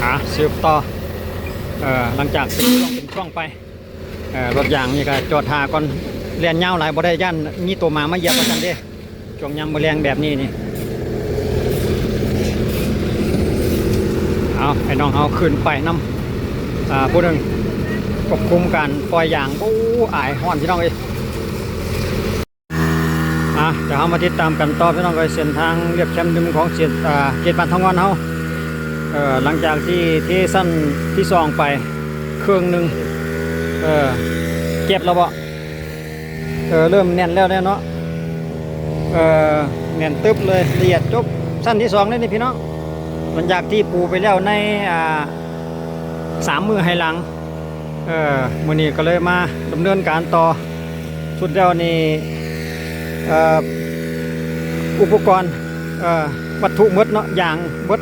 ອ່າ ສືບຕໍ່ ເອີ ຫຼັງຈາກເປັນຊ່ວງເປັນຊ່ວງໄປ ເອີ ລົດຢາງນີ້ກໍຈອດຖ້າກ່ອນ ແລ່ນຍາວຫຼາຍບໍ່ໄດ້ ຢ້ານມີໂຕໝາມາຢຽບວ່າຊັ້ນເດ້ ຊ່ວງຍາມມື້ແລງແບບນີ້ນີ້. ເອົາ ໄອ້ນ້ອງເຮົາຂຶ້ນໄປນຳ ອ່າ ຜູ້ໜຶ່ງຄວບຄຸມການປ່ອຍຢາງ. ໂອ້ ອາຍຮ້ອນພີ່ນ້ອງເອີຍ. ອ່າ ດຽວເຮົາມາຕິດຕາມກັນຕໍ່ພີ່ນ້ອງເອີຍ ເສັ້ນທາງລຽບແຄມໜຶ່ງຂອງເຂດ ອ່າ ເຂດບ້ານເທົາງ່ອນເຮົາ. ເອີ ຫຼັງຈາກທີ່ເທຊັ້ນທີສອງໄປເຄິ່ງໜຶ່ງ ເອີ ເຈັບແລ້ວບໍ່? ເອີ ເລີ່ມແໜ້ນແລ້ວແຫຼະເນາະ. ເອີ ແໜ້ນຕຶບເລີຍ ລະອຽດຈົບຊັ້ນທີສອງເລີຍນີ້ພີ່ນ້ອງ ຫຼັງຈາກທີ່ປູໄປແລ້ວໃນ ອ່າ ສາມມື້ໃຫ້ຫຼັງ. ເອີ ມື້ນີ້ກໍເລີຍມາດຳເນີນການຕໍ່ ສຸດແລ້ວນີ້ ເອີ ອຸປະກອນ ເອີ ວັດຖຸໝົດເນາະ ຢາງໝົດ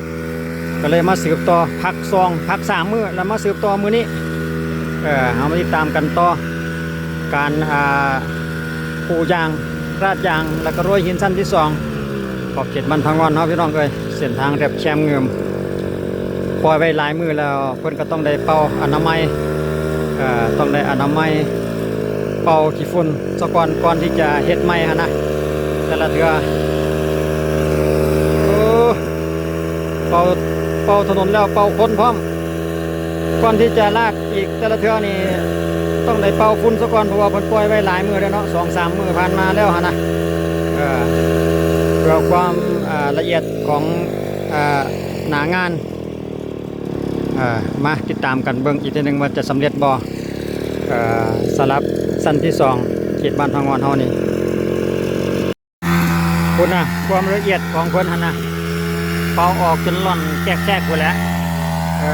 ກໍເລີຍມາສືບຕໍ່ ພັກສອງ ພັກສາມມື້ ແລ້ວມາສືບຕໍ່ມື້ນີ້. ເອີ ເຮົາມາຕິດຕາມກັນຕໍ່ ການ ອ່າ ປູຢາງ ລາດຢາງ ແລ້ວກໍໂລຍຫີນຊັ້ນທີສອງ ຂອບເຂດບ້ານເທົາງ່ອນເຮົາ ພີ່ນ້ອງເອີຍ. ເສັ້ນທາງລຽບແຄມເງິມ ປ່ອຍໄວ້ຫຼາຍມື້ແລ້ວ ເພິ່ນກໍຕ້ອງໄດ້ເປົ່າອະນາໄມ ເອີ ຕ້ອງໄດ້ອະນາໄມ ເປົ່າຂີ້ຝຸ່ນສາກ່ອນ ກ່ອນທີ່ຈະເຮັດໃໝ່ຫັ້ນນະ ແຕ່ລະເທື່ອ. ໂອ້ ເປົ່າ ເປົ່າຖະໜົນແລ້ວເປົ່າຄົນພ້ອມ ກ່ອນທີ່ຈະລາດອີກແຕ່ລະເທື່ອນີ້ ຕ້ອງໄດ້ເປົ່າຝຸ່ນສາກ່ອນ ເພາະວ່າເພິ່ນປ່ອຍໄວ້ຫຼາຍມື້ແລ້ວເນາະ ສອງສາມມື້ຜ່ານມາແລ້ວຫັ້ນນະ. ເອີ ເພື່ອຄວາມ ອ່າ ລະອຽດຂອງ ອ່າ ໜ້າງານ ເອີ ມາຕິດຕາມກັນເບິ່ງອີກເທື່ອໜຶ່ງວ່າຈະສຳເລັດບໍ່ ເອີ ສຳລັບຊັ້ນທີສອງ ເຂດບ້ານເທົາງ່ອນເຮົານີ້. ພຸ້ນນະ ຄວາມລະອຽດຂອງເພິ່ນຫັ້ນນະ ເປົ່າອອກຈົນລ່ອນແຈກໆພຸ້ນແຫຼະ. ເອີ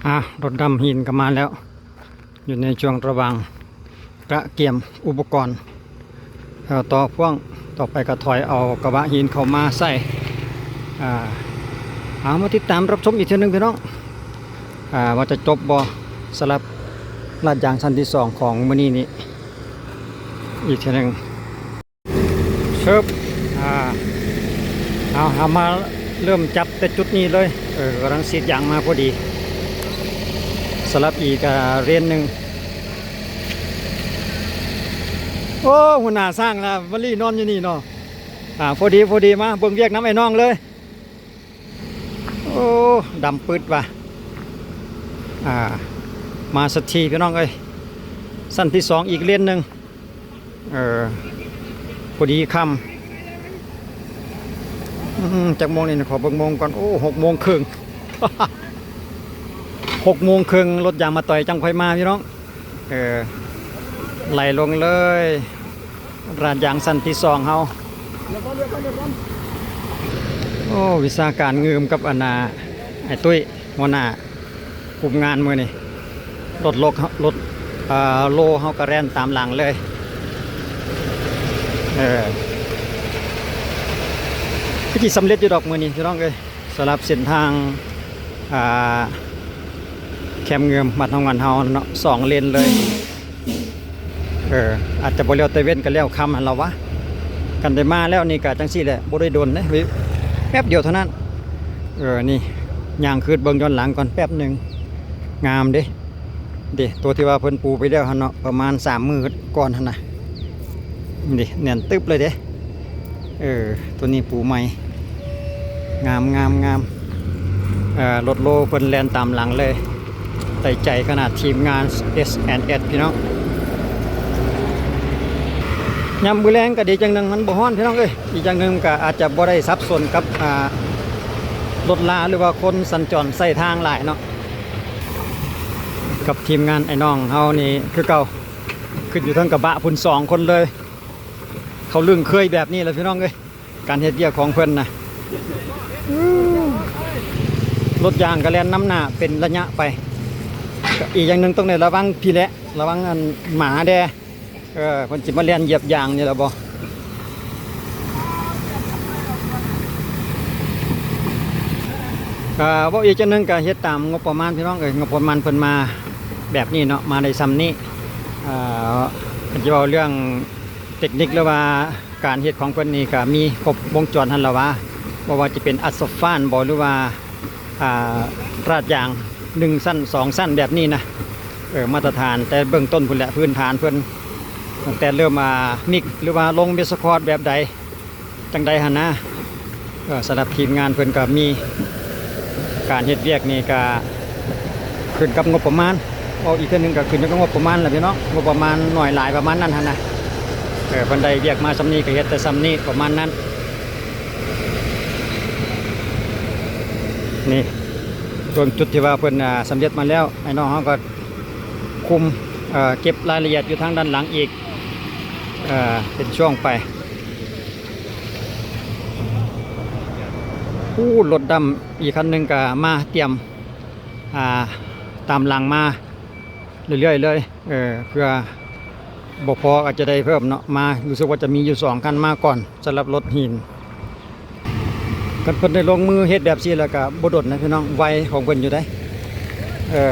ອ່າ ລົດດຳຫີນກໍມາແລ້ວ ຢູ່ໃນຊ່ວງລະຫວ່າງກະກຽມອຸປະກອນ ແລ້ວຕໍ່ພວງ ຕໍ່ໄປກໍຖອຍເອົາກະບະຫີນເຂົ້າມາໃສ່. ອ່າ ເອົາ ມາຕິດຕາມຮັບຊົມອີກເທື່ອໜຶ່ງພີ່ນ້ອງ ອ່າ ວ່າຈະຈົບບໍ່ ສຳລັບລາດຢາງຊັ້ນທີສອງຂອງມື້ນີ້ນີ້ ອີກເທື່ອໜຶ່ງ. ເຊີບ ອ່າ ເອົາ ເຮົາມາເລີ່ມຈັບແຕ່ຈຸດນີ້ເລີຍ ເອີ ກຳລັງສີດຢາງມາພໍດີ ສຳລັບອີກ ອ່າ ເລນໜຶ່ງ. ໂອ້ ຫົວໜ້າຊ່າງລະມາລີນອນຢູ່ນີ້ເນາະ. ອ່າ ພໍດີ ພໍດີ ມາເບິ່ງວຽກນຳໄອ້ນ້ອງເລີຍ. ໂອ້ ດຳປຶດວ່າ ອ່າ ມາສັກທີພີ່ນ້ອງເອີຍ ຊັ້ນທີສອງອີກເລນໜຶ່ງ. ເອີ ພໍດີຄ່ຳ ອືມ ຈັກໂມງນີ້ ຂໍເບິ່ງໂມງກ່ອນ. ໂອ້ ຫົກໂມງເຄິ່ງ ຫົກໂມງເຄິ່ງ ລົດຢາງມາຕ່ອຍຈັ່ງຄ່ອຍມາພີ່ນ້ອງ. ເອີ ໄຫຼລົງເລີຍ ລາດຢາງຊັ້ນທີສອງເຮົາ. ໂອ້ ວິຊາການງື່ມກັບອັນນ່າ ໄອ້ຕຸ້ຍ ຫົວໜ້າ ຄຸມງານມື້ນີ້ ລົດລົກ ລົດ ເອີ ໂລເຮົາກໍແລ່ນຕາມຫຼັງເລີຍ. ເອີ ຄືຊິສຳເລັດຢູ່ດອກມື້ນີ້ພີ່ນ້ອງເອີຍ ສຳລັບເສັ້ນທາງ ອ່າ ແຄມເງິມ ບ້ານເຮົາ ບ້ານເຮົາເນາະ ສອງເລນເລີຍ. ເອີ ອາດຈະບໍ່ແລ້ວແຕ່ເວັນ ກໍແລ້ວຄ່ຳຫັ້ນລະວະ. ຄັນໄດ້ມາແລ້ວນີ້ກໍຈັ່ງຊີ້ແຫຼະ ບໍ່ໄດ້ດົນເດ້ ແປັບດຽວເທົ່ານັ້ນ. ເອີ ນີ້ ຍ່າງຄືດເບິ່ງຍ້ອນຫຼັງກ່ອນແປັບໜຶ່ງ. ງາມເດ້ ເດ້ ຕົວທີ່ວ່າເພິ່ນປູໄປແລ້ວຫັ້ນເນາະ ປະມານສາມມື້ກ່ອນຫັ້ນນະ. ນີ້ເດ້ ແໜ້ນຕຶບເລີຍເດ້. ເອີ ຕົວນີ້ປູໃໝ່ ງາມ ງາມ ງາມ. ເອີ ລົດໂລເພິ່ນແລ່ນຕາມຫຼັງເລີຍ. ໄດ້ໃຈຂະໜາດທີມງານ ເອສ ແອນ ເອສ ພີ່ນ້ອງ. ຍາມມື້ແລງກໍດີຢ່າງໜຶ່ງ ມັນບໍ່ຮ້ອນພີ່ນ້ອງເອີຍ. ອີກຢ່າງໜຶ່ງກໍອາດຈະບໍ່ໄດ້ສັບສົນກັບ ອ່າ ລົດລາ ຫຼືວ່າຄົນສັນຈອນໃຊ້ທາງຫຼາຍເນາະ. ກັບທີມງານໄອ້ນ້ອງເຮົານີ້ຄືເກົ່າ ຂຶ້ນຢູ່ເທິງກະບະພຸ້ນສອງຄົນເລີຍ. ເຂົາລຶ້ງເຄີຍແບບນີ້ແຫຼະພີ່ນ້ອງເອີຍ ການເຮັດວຽກຂອງເພິ່ນນະ. ລົດຢາງກໍແລ່ນນຳໜ້າເປັນໄລຍະໄປ. ອີກຢ່າງໜຶ່ງຕ້ອງໄດ້ລະວັງພີ້ແຫຼະ ລະວັງອັນໝາແດ່. ເອີ ເພິ່ນຊິມາແລ່ນຢຽບຢາງນີ້ລະບໍ່? ເອີ ເວົ້າອີກຈັ່ງໜຶ່ງກໍເຮັດຕາມງົບປະມານພີ່ນ້ອງເອີຍ ງົບປະມານເພິ່ນມາແບບນີ້ເນາະ ມາໄດ້ຊ່ຳນີ້. ອ່າ ຄັນຊິເວົ້າເລື່ອງເຕັກນິກ ຫຼືວ່າການເຮັດຂອງເພິ່ນນີ້ ກະມີຄົບວົງຈອນຫັ້ນລະວ່າ ບໍ່ວ່າຈະເປັນອັດສະຟານບໍ ຫຼືວ່າ ອ່າ ລາດຢາງໜຶ່ງຊັ້ນສອງຊັ້ນແບບນີ້ນະ ເອີ ມາດຕະຖານແຕ່ເບື້ອງຕົ້ນພຸ້ນແຫຼະ ພື້ນຖານເພິ່ນ ຕັ້ງແຕ່ເລີ່ມ ອ່າ ມິກ ຫຼືວ່າລົງເມສຄອດແບບໃດ ຈັ່ງໃດຫັ້ນນະ. ເອີ ສຳລັບທີມງານເພິ່ນກໍມີ ການເຮັດວຽກນີ້ກໍຂຶ້ນກັບງົບປະມານ ເວົ້າອີກເທື່ອໜຶ່ງກໍຂຶ້ນຢູ່ກັບງົບປະມານແຫຼະພີ່ນ້ອງ ງົບປະມານໜ້ອຍຫຼາຍປະມານນັ້ນຫັ້ນນະ. ເອີ ເພິ່ນໄດ້ວຽກມາສ່ຳນີ້ກໍເຮັດແຕ່ສ່ຳນີ້ປະມານນັ້ນ. ນີ້ເບິ່ງຈຸດທີ່ວ່າເພິ່ນ ອ່າ ສຳເລັດມາແລ້ວ ອ້າຍນ້ອງເຮົາກໍຄຸມ ເອີ ເກັບລາຍລະອຽດຢູ່ທາງດ້ານຫຼັງອີກ ເອີ ເປັນຊ່ວງໄປ. ໂອ້ ລົດດຳອີກຄັນໜຶ່ງກໍມາຕຽມ ອ່າ ຕາມຫຼັງມາເລື້ອຍໆເລີຍ ເອີ ເພື່ອບໍ່ພໍກໍຈະໄດ້ເພີ່ມເນາະ ມາ ຮູ້ສຶກວ່າຈະມີຢູ່ສອງຄັນມາກ່ອນ ສຳລັບລົດຫີນ. ຄັນເພິ່ນໄດ້ລົງມືເຮັດແບບຊີ້ແລ້ວກໍບໍ່ດົນນະພີ່ນ້ອງ ໄວຂອງເພິ່ນຢູ່ເດ້. ເອີ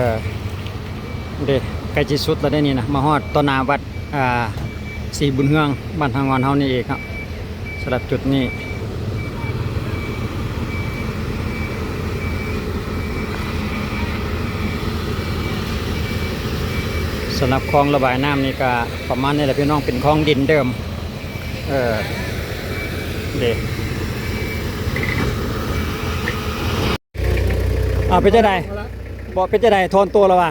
ເດ້ ໃກ້ຊິສຸດແລ້ວເດ້ນີ້ນະ ມາຮອດຕໍ່ໜ້າວັດ ອ່າ ສີບຸນເຮືອງ ບ້ານທ່າງ່ອນເຮົານີ້ເອງເນາະ ສຳລັບຈຸດນີ້. ສຳລັບຄອງລະບາຍນ້ຳນີ້ກະປະມານນີ້ແຫຼະພີ່ນ້ອງ ເປັນຄອງດິນເດີມ. ເອີ ເດ້ ອ້າວ ເປັນຈັ່ງໃດ? ບໍ່ ເປັນຈັ່ງໃດ? ຖອນໂຕແລ້ວຫວາ?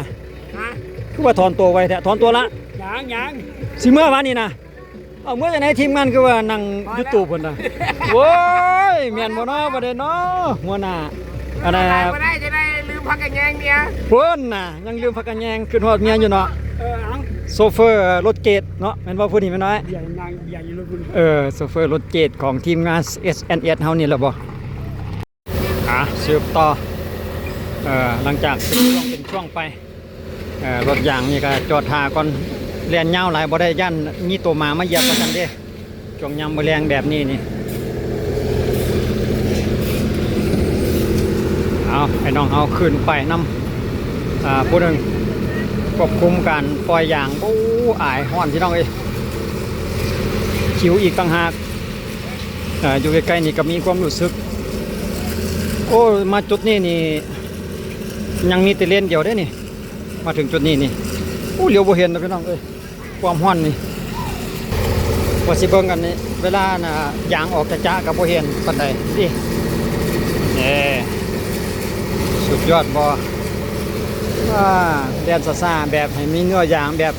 ຮະ? ຄືວ່າຖອນໂຕໄວແທ້? ຖອນໂຕລະ? ຍັງ ຍັງ ຊິເມືອຫວານີ້ນະ? ເອົາ ເມືອຈັ່ງໃດ? ທີມງານຄືວ່ານັ່ງຢູ່ຕູ້ພຸ້ນນະ. ໂອ້ຍ ແມ່ນບໍ່ເນາະ ບໍ່ໄດ້ເນາະ ຫົວໜ້າ ອັນນັ້ນ ບໍ່ໄດ້ ຈະໄດ້ລືມຜ້າກັນແຍງເມຍ ພຸ້ນນະ ຍັງລືມຜ້າກັນແຍງ ຄິດຮອດເມຍຢູ່ເນາະ. ເອີ ເອົາ ໂຊເຟີລົດເກດເນາະ ແມ່ນບໍ່? ຜູ້ນີ້ແມ່ນນ້ອຍ ເບຍນັ່ງເບຍຢູ່ລົດພຸ້ນ. ເອີ ໂຊເຟີລົດເກດຂອງທີມງານ ເອສ ເອັນ ເອສ ເຮົານີ້ລະບໍ່? ອ່າ ສືບຕໍ່ ເອີ ຫຼັງຈາກເປັນຊ່ວງເປັນຊ່ວງໄປ ເອີ ລົດຢາງນີ້ກໍຈອດຖ້າກ່ອນ ແລ່ນຍາວຫຼາຍບໍ່ໄດ້ ຢ້ານມີໂຕໝາມາຢຽບວ່າຊັ້ນເດ້. ຊ່ວງຍາມມື້ແລງແບບນີ້ນີ້ ເອົາ ໃຫ້ນ້ອງເຮົາຂຶ້ນໄປນຳ ອ່າ ຜູ້ໜຶ່ງຄວບຄຸມການປ່ອຍຢາງ. ໂອ້ ອາຍ ຮ້ອນພີ່ນ້ອງເອີຍ ຫິວອີກຕ່າງຫາກ. ອ່າ ຢູ່ໃກ້ໆນີ້ກໍມີຄວາມຮູ້ສຶກ ໂອ້ ມາຈຸດນີ້ນີ້ຍັງມີແຕ່ເລນດຽວເດ້ນີ້ ມາເຖິງຈຸດນີ້ນີ້ ໂອ້ ຫຼຽວບໍ່ເຫັນນະພີ່ນ້ອງເອີຍ ຄວາມຮ້ອນນີ້. ວ່າຊິເບິ່ງອັນນີ້ ເວລານະ ຢາງອອກຈະໆກໍບໍ່ເຫັນປານໃດຕິ. ເອີ ສຸດຍອດບໍ່? ອ່າ ແລ່ນຊ້າໆ ແບບໃຫ້ມີເນື້ອຢາງແບບ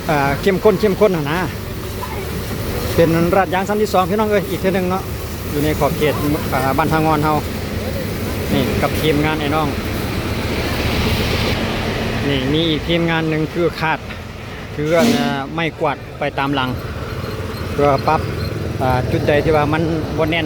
ອ່າ ເຂັ້ມຂຸ້ນ ເຂັ້ມຂຸ້ນຫັ້ນນະ. ເປັນລາດຢາງຊັ້ນທີສອງ ພີ່ນ້ອງເອີຍ ອີກເທື່ອໜຶ່ງເນາະ ຢູ່ໃນຂອບເຂດ ອ່າ ບ້ານທ່າງ່ອນເຮົານີ້ ກັບທີມງານອ້າຍນ້ອງ. ນີ້ມີອີກທີມງານໜຶ່ງ ຖືຄາດ ຖືອັນ ໄມ້ກວາດໄປຕາມຫຼັງ ເພື່ອປັບ ອ່າ ຈຸດໃດທີ່ວ່າມັນບໍ່ແໜ້ນ.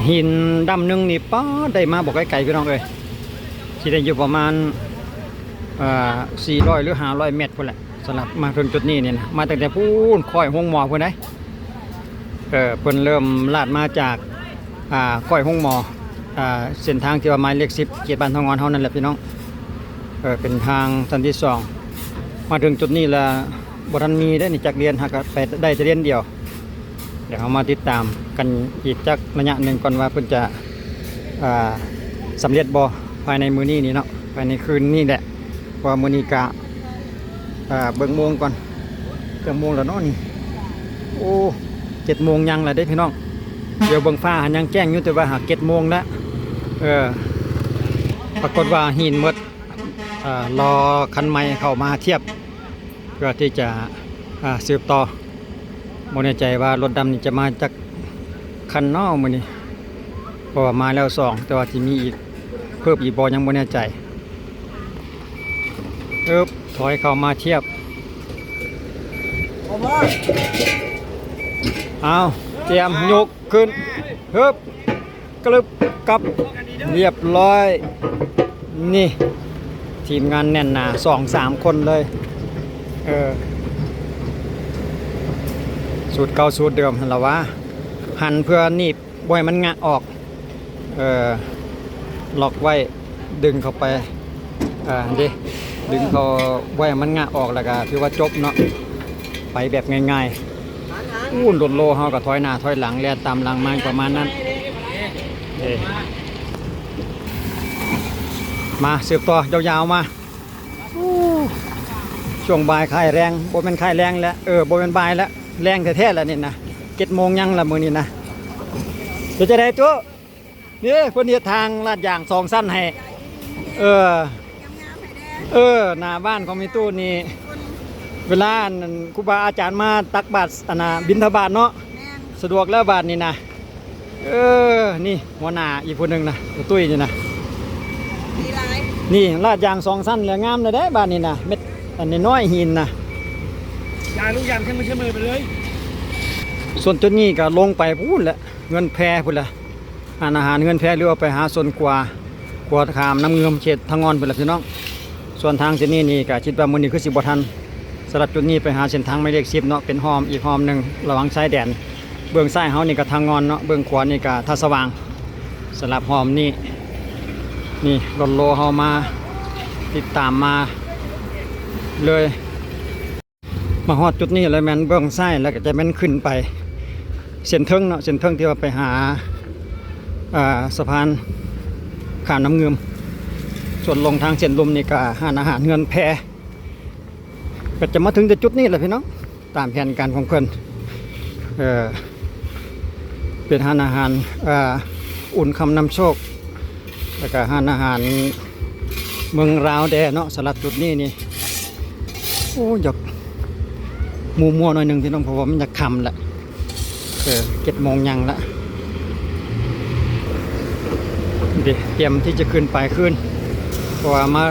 ຫີນດຳໜຶ່ງນີ້ ປາດ ໄດ້ມາບໍ່ໄກໆ ພີ່ນ້ອງເອີຍ ຊິໄດ້ຢູ່ປະມານ ອ່າ ສີ່ຮ້ອຍ ຫຼື ຫ້າຮ້ອຍແມັດພຸ້ນແຫຼະ. ສຳລັບມາເຖິງຈຸດນີ້ນີ້ນະ ມາຕັ້ງແຕ່ພຸ້ນ ຄ້ອຍໂຮງໝໍພຸ້ນໃດ. ເອີ ເພິ່ນເລີ່ມລາດມາຈາກ ອ່າ ຄ້ອຍໂຮງໝໍ ອ່າ ເສັ້ນທາງທີ່ວ່າໝາຍເລກສິບ ເຂດບ້ານທ່າງ່ອນເຮົານັ້ນແຫຼະ ພີ່ນ້ອງ. ເອີ ເປັນທາງຊັ້ນທີສອງ ມາເຖິງຈຸດນີ້ລະ ບໍ່ທັນມີເດ້ນີ້ຈັກເລນ ຫາກໄປໄດ້ແຕ່ເລນດຽວ. ດຽວເຮົາມາຕິດຕາມກັນອີກຈັກໄລຍະໜຶ່ງກ່ອນວ່າເພິ່ນຈະ ອ່າ ສຳເລັດບໍ່ ພາຍໃນມື້ນີ້ນີ້ເນາະ ພາຍໃນຄືນນີ້ແຫຼະ. ເພາະວ່າມື້ນີ້ກະ ເອີ ເບິ່ງໂມງກ່ອນ ຈັກໂມງແລ້ວເນາະນີ້? ໂອ້ ເຈັດໂມງຍັງແລ້ວເດ້ພີ່ນ້ອງ. ດຽວເບິ່ງຟ້າຫັ້ນຍັງແຈ້ງຢູ່ ແຕ່ວ່າຫາກເຈັດໂມງແລ້ວ. ເອີ ປາກົດວ່າຫີນໝົດ ເອີ ລໍຄັນໃໝ່ເຂົ້າມາທຽບ ເພື່ອທີ່ຈະ ອ່າ ສືບຕໍ່. ບໍ່ແນ່ໃຈວ່າລົດດຳນີ້ຈະມາຈັກຄັນເນາະມື້ນີ້ ເພາະວ່າມາແລ້ວສອງ ແຕ່ວ່າຊິມີອີກເພີ່ມອີກບໍ່ ຍັງບໍ່ແນ່ໃຈ. ເອີບ ຖອຍເຂົ້າມາທຽບ. ເອົາ ຕຽມຍົກຂຶ້ນ ຮຶບ ກະລຶບ ກັບ ລຽບຮ້ອຍ. ນີ້ ທີມງານແໜ້ນໜາ ສອງສາມຄົນເລີຍ. ເອີ ສູດເກົ່າສູດເດີມຫັ້ນລະຫວາ ຫັນເພື່ອໜີບ ບໍ່ໃຫ້ມັນງະອອກ ເອີ ລັອກໄວ້ ດຶງເຂົ້າໄປ ເອີ ເດ້ ດຶງເຂົ້າ ບໍ່ໃຫ້ມັນງະອອກ ແລ້ວກະຖືວ່າຈົບເນາະ ໄປແບບງ່າຍໆ. ອູ້ນ ລົດໂລເຮົາກໍຖອຍໜ້າຖອຍຫຼັງ ແລ່ນຕາມຫຼັງມາປະມານນັ້ນ. ເອີ ມາສືບຕໍ່ຍາວໆມາ. ອູ້ ຊ່ວງບ່າຍຄ້າຍແລງ ບໍ່ແມ່ນຄ້າຍແລງແລ້ວ ເອີ ບໍ່ແມ່ນບ່າຍແລ້ວ ແລງແທ້ໆແລ້ວນີ້ນະ ເຈັດໂມງຍັງລະມື້ນີ້ນະ. ເປັນຈັ່ງໃດຕູ້? ນີ້ເພິ່ນເຮັດທາງລາດຢາງສອງຊັ້ນໃຫ້ ເອີ ງາມໆໃຫ້ແດ່ ເອີ ໜ້າບ້ານຂອງແມ່ຕູ້ນີ້ ເວລາ ອັນ ອັນ ຄູບາອາຈານມາຕັກບາດ ອັນນ່າ ບິນທະບາດເນາະ ແມ່ນ ສະດວກແລ້ວບາດນີ້ນະ. ເອີ ນີ້ຫົວໜ້າອີກຜູ້ໜຶ່ງນະ ໂອ້ ຕຸ້ຍນີ້ນະ ດີຫຼາຍ ນີ້ລາດຢາງສອງຊັ້ນແລ້ວ ງາມແລ້ວເດ້ບາດນີ້ນະ ເມັດອັນນ້ອຍໆຫີນນະ ຢ່າລູກ ຢ່າ ໃຫ້ມັນສະເໝີໄປເລີຍ. ສ່ວນຈຸດນີ້ກໍລົງໄປພຸ້ນແຫຼະ ເຮືອນແພພຸ້ນແຫຼະ ຮ້ານອາຫານເຮືອນແພ ຫຼືວ່າໄປຫາສວນກົວ ຂົວຂ້າມນ້ຳງື່ມເຂດທາງງອນພຸ້ນແຫຼະພີ່ນ້ອງ. ສ່ວນທາງເສັ້ນນີ້ນີ້ກໍຄິດວ່າມື້ນີ້ຄືຊິບໍ່ທັນ. ສຳລັບຈຸດນີ້ໄປຫາເສັ້ນທາງໝາຍເລກສິບເນາະ ເປັນຮ່ອມອີກຮ່ອມໜຶ່ງລະຫວ່າງຊາຍແດນ. ເບື້ອງຊ້າຍເຮົານີ້ກໍທາງງອນເນາະ ເບື້ອງຂວານີ້ກໍທ່າສະຫວ່າງ. ສຳລັບຮ່ອມນີ້ ນີ້ລົດໂລເຮົາມາ ຕິດຕາມມາເລີຍ. ມາຮອດຈຸດນີ້ແລ້ວແມ່ນເບື້ອງຊ້າຍ ແລ້ວກໍຈະແມ່ນຂຶ້ນໄປເສັ້ນເທິງເນາະ ເສັ້ນເທິງທີ່ວ່າໄປຫາ ອ່າ ສະພານຂ້າມນ້ຳງື່ມ. ສ່ວນລົງທາງເສັ້ນລຸ່ມນີ້ກໍຮ້ານອາຫານເຮືອນແພ ກໍຈະມາເຖິງແຕ່ຈຸດນີ້ແຫຼະພີ່ນ້ອງ ຕາມແຜນການຂອງເພິ່ນ ເອີ ເປັນຮ້ານອາຫານ ເອີ ອຸ່ນຄຳນຳໂຊກ ແລ້ວກໍຮ້ານອາຫານເມືອງລາວແດ່ເນາະ. ສຳລັບຈຸດນີ້ນີ້ ໂອ້ ຢາກມົວໆໜ້ອຍໜຶ່ງພີ່ນ້ອງ ເພາະວ່າມັນຢາກຄ່ຳລະ ເອີ ເຈັດໂມງຍັງລະ ເດ ຕຽມທີ່ຈະຂຶ້ນໄປຄືນ ເພາະວ່າມາ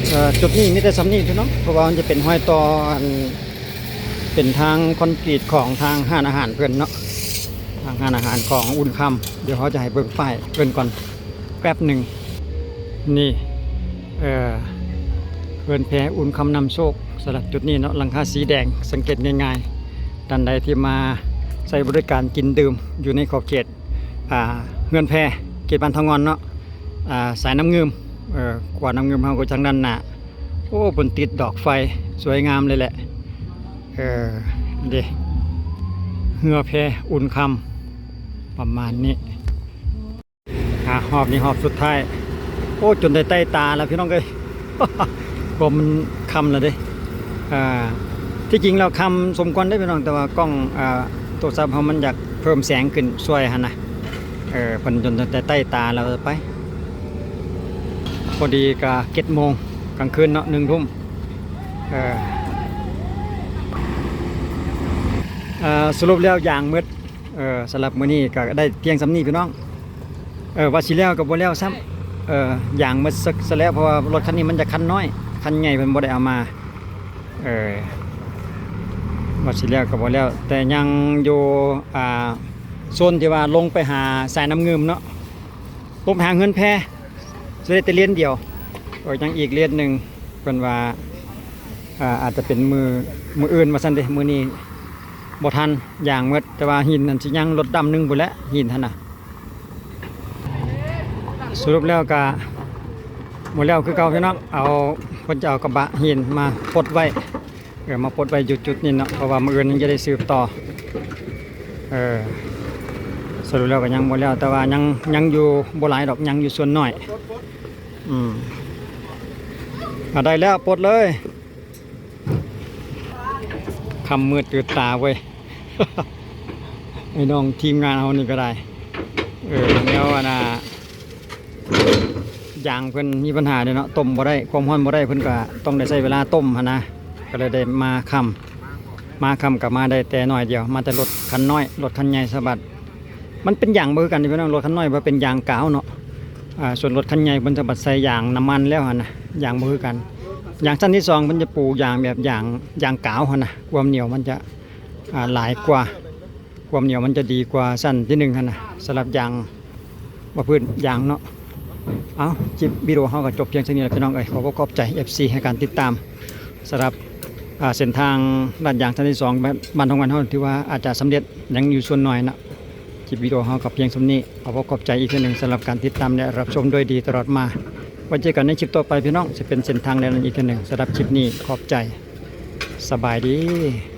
ເອີ ຈຸດນີ້ມີແຕ່ສ່ຳນີ້ພີ່ນ້ອງ ເພາະວ່າມັນຈະເປັນຮອຍຕໍ່ ອັນ ເປັນທາງຄອນກຣີດຂອງທາງຮ້ານອາຫານເພິ່ນເນາະ ທາງຮ້ານອາຫານຂອງອຸ່ນຄຳ. ດຽວເຮົາຈະໃຫ້ເບິ່ງປ້າຍເພິ່ນກ່ອນແປັບໜຶ່ງ. ນີ້ ເອີ ເຮືອນແພອຸ່ນຄຳນຳໂຊກ ສຳລັບຈຸດນີ້ເນາະ ຫຼັງຄາສີແດງ ສັງເກດງ່າຍໆ. ທ່ານໃດທີ່ມາໃຊ້ບໍລິການກິນດື່ມຢູ່ໃນຂອບເຂດ ອ່າ ເຮືອນແພ ເຂດບ້ານທາງງອນເນາະ ອ່າ ສາຍນ້ຳງື່ມ ເອີ ຂົວນ້ຳງື່ມເຮົາກໍທາງດ້ານໜ້າ. ໂອ້ ເພິ່ນຕິດດອກໄຟສວຍງາມເລີຍແຫຼະ ເອີ ເດ ເຮືອແພອຸ່ນຄຳ ປະມານນີ້. ອ່າ ຮອບນີ້ຮອບສຸດທ້າຍ ໂອ້ ຈົນໄດ້ໃຕ້ຕາແລ້ວພີ່ນ້ອງເອີຍ ເພາະມັນຄ່ຳແລ້ວເດ້. ອ່າ ທີ່ຈິງແລ້ວຄ່ຳສົມຄວນເດ້ພີ່ນ້ອງ ແຕ່ວ່າກ້ອງ ອ່າ ໂທລະສັບເຮົາມັນຢາກເພີ່ມແສງຂຶ້ນຊ່ວຍຫັ້ນນະ ເອີ ເພິ່ນຈົນໄດ້ໃຕ້ຕາແລ້ວໄປ. ພໍດີກະເຈັດໂມງກາງຄືນເນາະ ໜຶ່ງທຸ່ມ ເອີ ເອີ ສະຫຼຸບແລ້ວຢາງໝົດ. ເອີ ສຳລັບມື້ນີ້ກໍໄດ້ພຽງສ່ຳນີ້ພີ່ນ້ອງ. ເອີ ວ່າຊິແລ້ວກໍບໍ່ແລ້ວຊ້ຳ ເອີ ຢາງໝົດຊະແລ້ວ ເພາະວ່າລົດຄັນນີ້ມັນຈະຄັນນ້ອຍ ຄັນໃຫຍ່ເພິ່ນບໍ່ໄດ້ເອົາມາ. ເອີ ວ່າຊິແລ້ວກໍບໍ່ແລ້ວ ແຕ່ຍັງຢູ່ ອ່າ ໂຊນທີ່ວ່າລົງໄປຫາສາຍນ້ຳງື່ມເນາະ ລົງໄປຫາເຮືອນແພ ຊິໄດ້ແຕ່ເລນດຽວ. ເອີ ຍັງອີກເລນໜຶ່ງ ເພິ່ນວ່າ ອ່າ ອາດຈະເປັນມື້ ມື້ອື່ນວ່າຊັ້ນເດ ມື້ນີ້ບໍ່ທັນ ຢາງໝົດ ແຕ່ວ່າຫີນນັ້ນຊິຍັງລົດດຳໜຶ່ງພຸ້ນແຫຼະ ຫີນຫັ້ນນະ. ສະຫຼຸບແລ້ວກະບໍ່ແລ້ວຄືເກົ່າພີ່ນ້ອງ ເອົາ ເພິ່ນຈະເອົາກະບະຫີນມາປົດໄວ້ ເອີ ມາປົດໄວ້ຢູ່ຈຸດນີ້ເນາະ ເພາະວ່າມື້ອື່ນຍັງຈະໄດ້ສືບຕໍ່. ເອີ ສະຫຼຸບແລ້ວກໍຍັງບໍ່ແລ້ວ ແຕ່ວ່າຍັງ ຍັງຢູ່ບໍ່ຫຼາຍດອກ ຍັງຢູ່ສ່ວນໜ້ອຍ. ອືມ ອ່າ ໄດ້ແລ້ວ ປົດເລີຍ. ຄ່ຳມືດຕື່ນຕາເວີຍ ໄອ້ນ້ອງທີມງານເຮົານີ້ກໍໄດ້ ເອີ ແນວອັນນ່າ ຢາງເພິ່ນມີບັນຫາເດ້ເນາະ ຕົ້ມບໍ່ໄດ້ ຄວາມຮ້ອນບໍ່ໄດ້ ເພິ່ນກໍຕ້ອງໄດ້ໃຊ້ເວລາຕົ້ມຫັ້ນນະ ກໍເລີຍໄດ້ມາຄ່ຳ ມາຄ່ຳກໍມາໄດ້ແຕ່ໜ້ອຍດຽວ ມາແຕ່ລົດຄັນນ້ອຍ ລົດຄັນໃຫຍ່ສະບັດ ມັນເປັນຢາງບໍ່ຄືກັນເດ້ພີ່ນ້ອງ ລົດຄັນນ້ອຍວ່າເປັນຢາງກາວເນາະ ອ່າ ສ່ວນລົດຄັນໃຫຍ່ເພິ່ນສະບັດໃສ່ຢາງນ້ຳມັນແລ້ວຫັ້ນນະ ຢາງບໍ່ຄືກັນ. ຢາງຊັ້ນທີສອງເພິ່ນຈະປູຢາງແບບຢາງ ຢາງກາວຫັ້ນນະ ຄວາມໜຽວມັນຈະ ອ່າ ຫຼາຍກວ່າ ຄວາມໜຽວມັນຈະດີກວ່າຊັ້ນທີໜຶ່ງຫັ້ນນະ ສຳລັບຢາງ ປະພືດຢາງເນາະ. ເອົາ ຄລິບວິດີໂອເຮົາກໍຈົບພຽງເທົ່ານີ້ລະພີ່ນ້ອງເອີຍ ຂໍຂອບໃຈເອັຟຊີໃຫ້ການຕິດຕາມ ສຳລັບ ອ່າ ເສັ້ນທາງລາດຢາງຊັ້ນທີສອງ ບ້ານ ບ້ານທອງວັນເຮົາ ຖືວ່າອາດຈະສຳເລັດ ຍັງຢູ່ສ່ວນໜ້ອຍເນາະ. ຄລິບວິດີໂອເຮົາກໍພຽງສ່ຳນີ້. ຂໍບອກຂອບໃຈອີກເທື່ອໜຶ່ງສຳລັບການຕິດຕາມ ແລະ ຮັບຊົມໂດຍດີຕະຫຼອດມາ. ໄວ້ເຈີກັນໃນຄລິບຕໍ່ໄປພີ່ນ້ອງ, ຈະເປັນເສັ້ນທາງແນວໃດອີກເທື່ອໜຶ່ງ. ສຳລັບຄລິບນີ້ ຂອບໃຈ. ສະບາຍດີ.